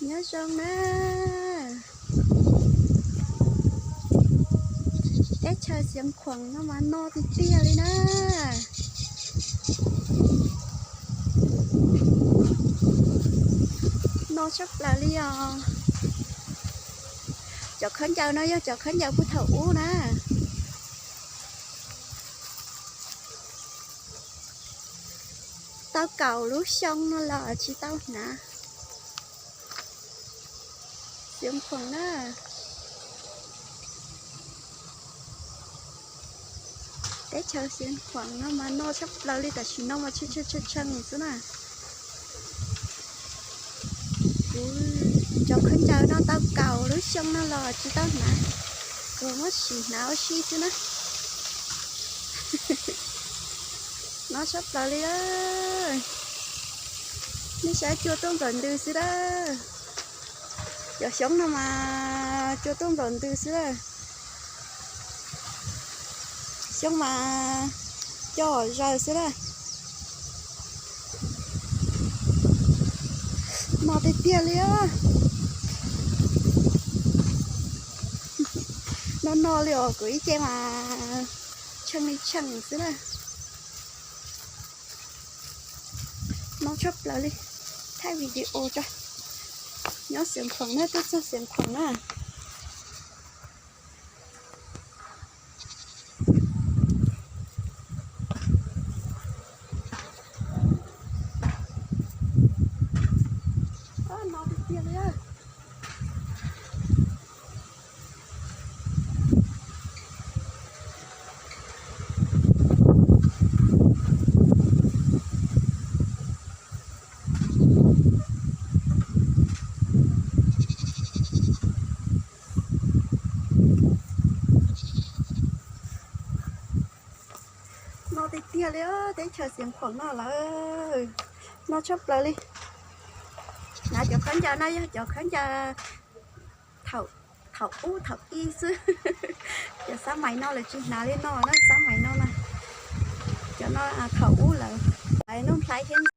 Nyob zoo na, teb chaws Xeev Khuam no mas no tiag tiag li na. No tshaj plaws li os. Cov khaub ncaws no yog cov khaub ncaws puag thaum ub na. Tau kaum lub xyoo no los tsis tau hnav. Xeev Khuam na. Teb chaws Xeev Khuam no mas no tshaj plaws li, tam sim no mas tshee tshee xwb na. Kuv cov khaub ncaws no tau kaum lub xyoo no los tsis tau hnav, kuv muab sim hnav ua si xwb na. No tshaj plaws li. Nej saib cua tuaj ntxoov ntws xwb lawm. Cov xyoob no mas cua tuaj ntxoov ntws xwb lawm. Xyoob mas cua zaws xwb lawm. No tiag tiag li. No no li os, kuv ib ce mas tshee li tshee xwb na. No tshaj plaws li. Thaij video tso. Nyob Xeev Khuam na, tuaj txog Xeev Khuam na. No tiag tiag li. No tiag tiag li, teb chaws Xeev Khuam no lawm. No tshaj plaws li. Hnav cov khaub ncaws no yog cov khaub ncaws thaum ub thaum i xwb. Cov xab mais no lawv tsis hnav li no na, xab mais no na. Cov no thaum ub lawm. Lawv noj nplhaib thiab.